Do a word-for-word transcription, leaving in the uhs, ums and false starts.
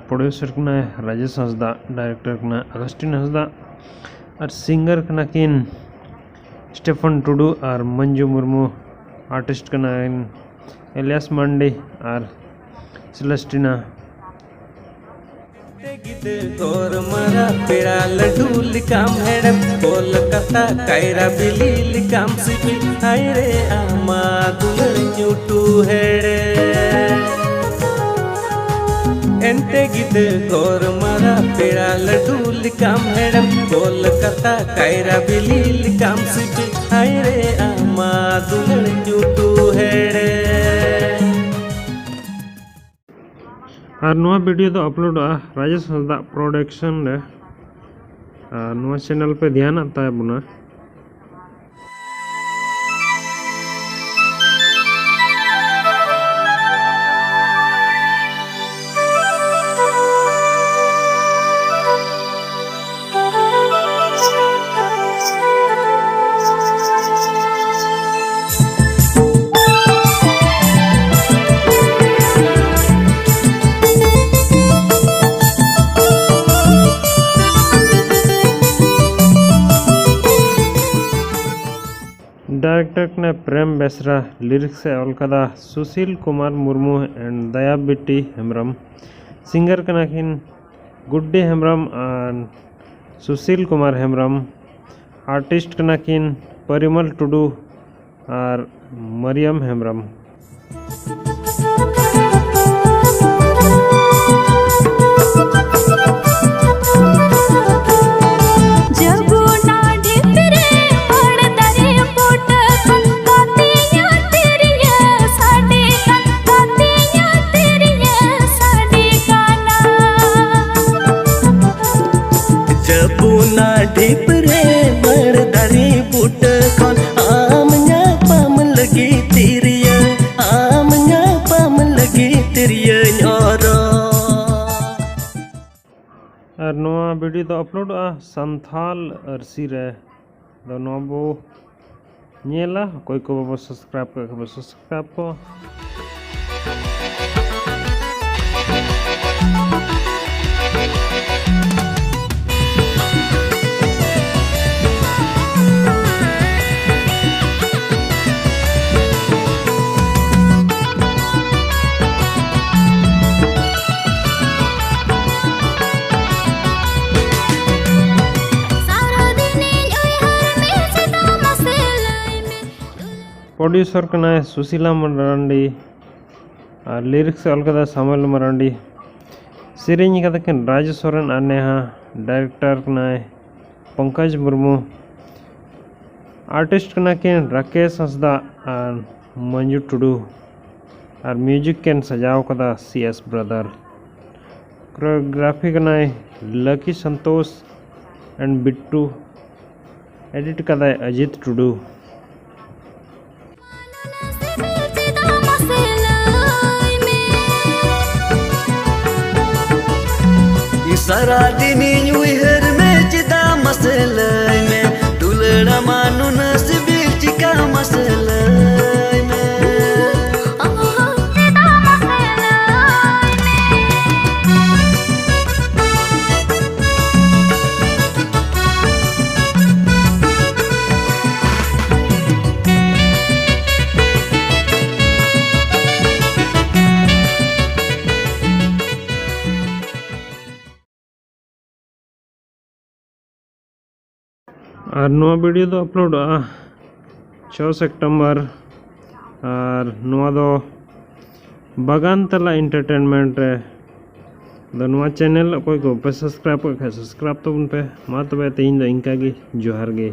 Producer ᱠᱟᱱᱟᱭ ᱨᱟᱡᱮᱥ ᱦᱟᱸᱥᱫᱟ, director ᱠᱟᱱᱟᱭ ᱟᱜᱚᱥᱴᱤᱱ ᱦᱟᱸᱥᱫᱟ ᱟᱨ ᱥᱤᱝᱜᱟᱨ ᱠᱟᱱᱟ ᱠᱤᱱ ᱥᱴᱮᱯᱷᱟᱱ ᱴᱩᱰᱩ ᱟᱨ ᱢᱚᱧᱡᱩ ᱢᱩᱨᱢᱩ᱾ ᱟᱨᱴᱤᱥᱴ ᱠᱟᱱᱟᱭ ᱮᱞᱤᱭᱟᱥ ᱢᱟᱱᱰᱤ ᱟᱨ ᱥᱮᱞᱮᱥᱴᱤᱱᱟ᱾ ᱜᱤᱫᱟᱹ ᱜᱚᱨ ᱢᱟᱨᱟ ᱯᱮᱲᱟ ᱞᱟᱹᱰᱩ ᱞᱮᱠᱟᱢ ᱦᱮᱲᱮᱢ, ᱠᱳᱞᱠᱟᱛᱟ ᱠᱟᱭᱨᱟ ᱵᱤᱞᱤ ᱞᱮᱠᱟᱢ ᱥᱤᱵᱤᱞ, ᱦᱟᱭ ᱨᱮ ᱟᱢᱟ ᱫᱩᱞᱟᱹᱲ ᱧᱩᱴᱩ ᱦᱮᱲᱮᱢ᱾ ᱮᱱᱛᱮ ᱜᱤᱫᱟᱹ ᱜᱚᱨ ᱢᱟᱨᱟ ᱯᱮᱲᱟ ᱞᱟᱹᱰᱩ ᱞᱮᱠᱟᱢ ᱦᱮᱲᱮᱢ, ᱠᱳᱞᱠᱟᱛᱟ ᱠᱟᱭᱨᱟ ᱵᱤᱞᱤ ᱞᱮᱠᱟᱢ ᱥᱤᱵᱤᱞ, ᱦᱟᱭ ᱨᱮ ᱟᱢᱟ ᱫᱩᱞᱟᱹᱲ ᱧᱩᱴᱩ ᱦᱮᱲᱮᱢ᱾ ᱟᱨ ᱱᱚᱣᱟ ᱵᱷᱤᱰᱤᱭᱳ ᱫᱚ ᱟᱯᱞᱳᱰᱚᱜᱼᱟ ᱨᱟᱡᱮᱥ ᱦᱟᱸᱥᱫᱟ ᱯᱨᱚᱰᱟᱠᱥᱚᱱ ᱨᱮ᱾ ᱟᱨ ᱱᱚᱣᱟ ᱪᱮᱱᱮᱞ ᱯᱮ ᱫᱷᱮᱭᱟᱱᱟᱜ ᱛᱟᱵᱚᱱᱟ᱾ ᱰᱟᱭᱨᱮᱠᱴᱚᱨ ᱠᱟᱱᱟᱭ ᱯᱨᱮᱢ ᱵᱮᱥᱨᱟ, ᱞᱤᱨᱤᱠᱥ ᱮ ᱚᱞ ᱠᱟᱫᱟ ᱥᱩᱥᱤᱞ ᱠᱩᱢᱟᱨ ᱢᱩᱨᱢᱩ and ᱫᱟᱭᱟ ᱵᱤᱴᱤ ᱦᱮᱢᱵᱨᱚᱢ᱾ ᱥᱤᱝᱜᱟᱨ ᱠᱟᱱᱟ ᱠᱤᱱ ᱜᱩᱰᱰᱤ ᱦᱮᱢᱵᱨᱚᱢ ᱟᱨ ᱥᱩᱥᱤᱞ ᱠᱩᱢᱟᱨ ᱦᱮᱢᱵᱨᱚᱢ᱾ ᱟᱨᱴᱤᱥᱴ ᱠᱟᱱᱟ ᱠᱤᱱ ᱯᱚᱨᱤᱢᱚᱞ ᱴᱩᱰᱩ ᱟᱨ ᱢᱟᱨᱤᱭᱟᱢ ᱦᱮᱢᱵᱨᱚᱢ᱾ ᱡᱟᱹᱵᱩᱱᱟ ᱰᱷᱤᱯ ᱨᱮ ᱦᱚᱲ ᱫᱟᱨᱮ ᱵᱩᱴᱟᱹ ᱠᱷᱚᱱ ᱜᱟᱛᱮᱧᱟ ᱛᱤᱨᱭᱟᱹ ᱥᱟᱰᱮ ᱠᱟᱱ, ᱜᱟᱛᱮᱧᱟ ᱛᱤᱨᱭᱟᱹ ᱥᱟᱰᱮ ᱠᱟᱱᱟ᱾ ᱡᱟᱹᱵᱩᱱᱟ ᱰᱷᱤᱯ ᱨᱮ ᱵᱟᱹᱲ ᱫᱟᱨᱮ ᱵᱩᱴᱟᱹ ᱠᱷᱚᱱ ᱟᱢ ᱧᱟᱯᱟᱢ ᱞᱟᱹᱜᱤᱫ ᱛᱤᱨᱭᱟᱹ, ᱟᱢ ᱧᱟᱯᱟᱢ ᱞᱟᱹᱜᱤᱫ ᱛᱤᱨᱭᱟᱹᱧ ᱚᱨᱚᱜ᱾ ᱟᱨ ᱱᱚᱣᱟ ᱵᱷᱤᱰᱤᱭᱳ ᱫᱚ ᱟᱯᱞᱳᱰᱚᱜᱼᱟ ᱥᱟᱱᱛᱷᱟᱞ ᱟᱹᱨᱥᱤ ᱨᱮ᱾ ᱟᱫᱚ ᱱᱚᱣᱟ ᱵᱚ ᱧᱮᱞᱟ, ᱚᱠᱚᱭ ᱠᱚ ᱵᱟᱵᱚ ᱥᱟᱵᱥᱠᱨᱟᱭᱤᱵ ᱠᱟᱜ ᱠᱷᱟᱱ ᱵᱚ ᱥᱟᱵᱥᱠᱨᱟᱭᱤᱵ ᱠᱚ᱾ ᱯᱨᱚᱰᱭᱩᱥᱟᱨ ᱠᱟᱱᱟᱭ ᱥᱩᱥᱤᱞᱟ ᱢᱟᱨᱟᱱᱰᱤ ᱟᱨ ᱞᱤᱨᱤᱠᱥ ᱮ ᱚᱞ ᱠᱟᱫᱟ ᱥᱟᱢᱩᱭᱮᱞ ᱢᱟᱨᱟᱱᱰᱤ᱾ ᱥᱮᱨᱮᱧ ᱠᱟᱫᱟ ᱠᱤᱱ ᱨᱟᱡᱩ ᱥᱚᱨᱮᱱ ᱟᱨ ᱱᱮᱦᱟ᱾ ᱰᱟᱭᱨᱮᱠᱴᱚᱨ ᱠᱟᱱᱟᱭ ᱯᱚᱝᱠᱚᱡᱽ ᱢᱩᱨᱢᱩ᱾ ᱟᱨᱴᱤᱥᱴ ᱠᱟᱱᱟ ᱠᱤᱱ ᱨᱟᱠᱮᱥ ᱦᱟᱸᱥᱫᱟ ᱟᱨ ᱢᱚᱧᱡᱩ ᱴᱩᱰᱩ᱾ ᱟᱨ ᱢᱤᱭᱩᱡᱤᱠ ᱠᱤᱱ ᱥᱟᱡᱟᱣ ᱠᱟᱫᱟ ᱥᱤ ᱮᱥ ᱵᱨᱟᱫᱟᱨ᱾ ᱠᱳᱨᱤᱭᱳᱜᱨᱟᱯᱷᱤ ᱠᱟᱱᱟᱭ ᱞᱟᱠᱤ ᱥᱟᱱᱛᱳᱥ ᱮᱱᱰ ᱵᱤᱴᱴᱩ᱾ ᱮᱰᱤᱴ ᱠᱟᱫᱟᱭ ᱚᱡᱤᱛ ᱴᱩᱰᱩ᱾ ᱥᱟᱨᱟ ᱫᱤᱱᱤᱧ ᱩᱭᱦᱟᱹᱨ ᱢᱮ ᱪᱮᱫᱟᱜ ᱢᱟᱥᱮ ᱞᱟᱹᱭ ᱢᱮ, ᱫᱩᱞᱟᱹᱲ ᱟᱢᱟ ᱱᱩᱱᱟᱹᱜ ᱥᱤᱵᱤᱞ ᱪᱤᱠᱟ ᱢᱟᱥᱮ ᱞᱟᱹᱭ ᱢᱮ᱾ ᱟᱨ ᱱᱚᱣᱟ ᱵᱷᱤᱰᱤᱭᱳ ᱫᱚ ᱟᱯᱞᱳᱰᱚᱜᱼᱟ ᱪᱷᱚ ᱥᱮᱯᱴᱮᱢᱵᱚᱨ᱾ ᱟᱨ ᱱᱚᱣᱟ ᱫᱚ ᱵᱟᱜᱟᱱ ᱛᱟᱞᱟ ᱮᱱᱴᱟᱨᱴᱮᱱᱢᱮᱱᱴ ᱨᱮ᱾ ᱟᱫᱚ ᱱᱚᱣᱟ ᱪᱮᱱᱮᱞ ᱚᱠᱚᱭ ᱠᱚ ᱵᱟᱯᱮ ᱥᱟᱵᱥᱠᱨᱟᱭᱤᱵ ᱠᱟᱜ ᱠᱷᱟᱡ ᱥᱟᱵᱥᱠᱨᱟᱭᱤᱵ ᱛᱟᱵᱚᱱ ᱯᱮ᱾ ᱢᱟ ᱛᱚᱵᱮ ᱛᱮᱦᱮᱧ ᱫᱚ ᱤᱱᱠᱟ ᱜᱮ, ᱡᱚᱦᱟᱨ ᱜᱮ᱾